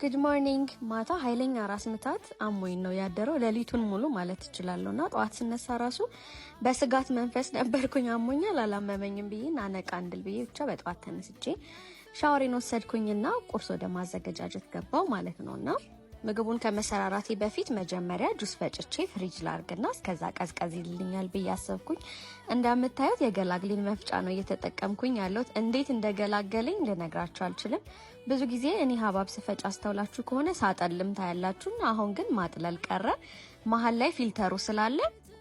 Good morning። ማታ ኃይለኛ ራስ ምታት አሞኝ ነው ያደረው፣ ሌሊቱን ሙሉ ማለት እችላለሁ። እና ጠዋት ስነሳ ራሱ በስጋት መንፈስ ነበርኩኝ። አሞኛል አላመመኝም ብዬ ናነቃ እንድል ብዬ ብቻ በጠዋት ተነስቼ ሻወሬን ወሰድኩኝና ቁርስ ወደ ማዘገጃጀት ገባው ማለት ነው። እና ምግቡን ከመሰራራቴ በፊት መጀመሪያ ጁስ ፈጭቼ ፍሪጅ ላርግና እስከዛ ቀዝቀዝ ይልኛል ብዬ አሰብኩኝ። እንደምታዩት የገላግሊን መፍጫ ነው እየተጠቀምኩኝ ያለሁት። እንዴት እንደገላገለኝ ልነግራችሁ አልችልም። ብዙ ጊዜ እኔ ሀባብ ስፈጭ አስተውላችሁ ከሆነ ሳጠልም ታያላችሁና፣ አሁን ግን ማጥለል ቀረ። መሀል ላይ filter ኡ ስላለ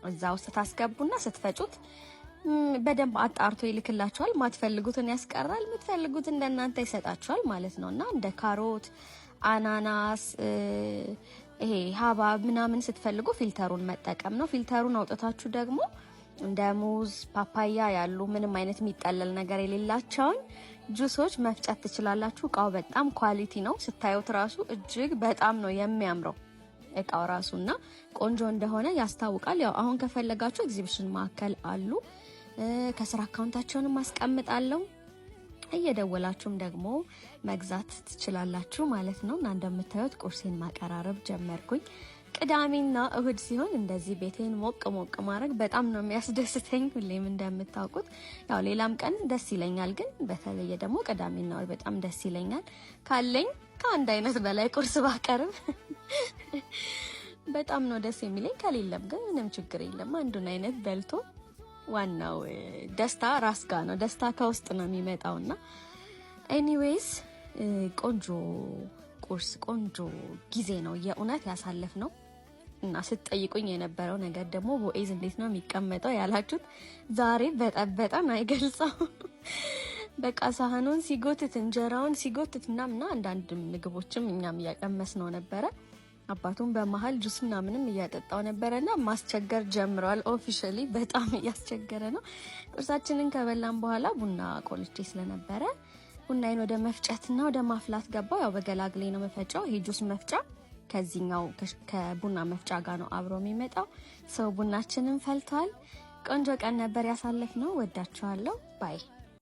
እዛ ውስጥ ታስገቡና ስትፈጩት በደንብ አጣርቶ ይልክላችኋል። ማትፈልጉትን ያስቀራል፣ የምትፈልጉትን እንደናንተ ይሰጣችኋል ማለት ነው። እና እንደ ካሮት፣ አናናስ፣ ይሄ ሀባብ ምናምን ስትፈልጉ filter ኡን መጠቀም ነው። Filter ኡን አውጥታችሁ ደግሞ እንደ ሙዝ፣ ፓፓያ ያሉ ምንም አይነት የሚጠለል ነገር የሌላቸውን ጁሶች መፍጨት ትችላላችሁ። እቃው በጣም quality ነው። ስታዩት ራሱ እጅግ በጣም ነው የሚያምረው እቃው ራሱ እና ቆንጆ እንደሆነ ያስታውቃል። ያው አሁን ከፈለጋችሁ ኤግዚቢሽን ማዕከል አሉ። ከስራ account ኣቸውንም አስቀምጣለሁ። እየደወላችሁም ደግሞ መግዛት ትችላላችሁ ማለት ነው። እና እንደምታዩት ቁርሴን ማቀራረብ ጀመርኩኝ። ቅዳሜና እሁድ ሲሆን እንደዚህ ቤቴን ሞቅ ሞቅ ማድረግ በጣም ነው የሚያስደስተኝ። ሁሌም እንደምታውቁት ያው ሌላም ቀን ደስ ይለኛል፣ ግን በተለየ ደግሞ ቅዳሜና እሁድ በጣም ደስ ይለኛል። ካለኝ ከአንድ አይነት በላይ ቁርስ ባቀርብ በጣም ነው ደስ የሚለኝ። ከሌለም ግን ምንም ችግር የለም። አንዱን አይነት በልቶ ዋናው ደስታ ራስ ጋ ነው። ደስታ ከውስጥ ነው የሚመጣውና anyways ቆንጆ ቁርስ፣ ቆንጆ ጊዜ ነው የእውነት ያሳለፍነው። እና ስትጠይቁኝ የነበረው ነገር ደግሞ ቦኤዝ እንዴት ነው የሚቀመጠው ያላችሁት ዛሬ በጠበጠን አይገልጸው። በቃ ሳህኑን ሲጎትት፣ እንጀራውን ሲጎትት ምናምና አንዳንድ ምግቦችም እኛም እያቀመስነው ነበረ። አባቱን በመሀል ጁስ ምናምንም እያጠጣው ነበረና ማስቸገር ጀምሯል። Officially በጣም እያስቸገረ ነው። ቁርሳችንን ከበላን በኋላ ቡና ቆልቼ ስለነበረ ቡናዬን ወደ መፍጨትና ወደ ማፍላት ገባው። ያው በገላግሌ ነው መፈጫው። ይሄ ጁስ መፍጫ ከዚህኛው ከቡና መፍጫ ጋር ነው አብሮ የሚመጣው። So ቡናችንን ፈልቷል። ቆንጆ ቀን ነበር ያሳለፍነው። ወዳችኋለሁ። Bye.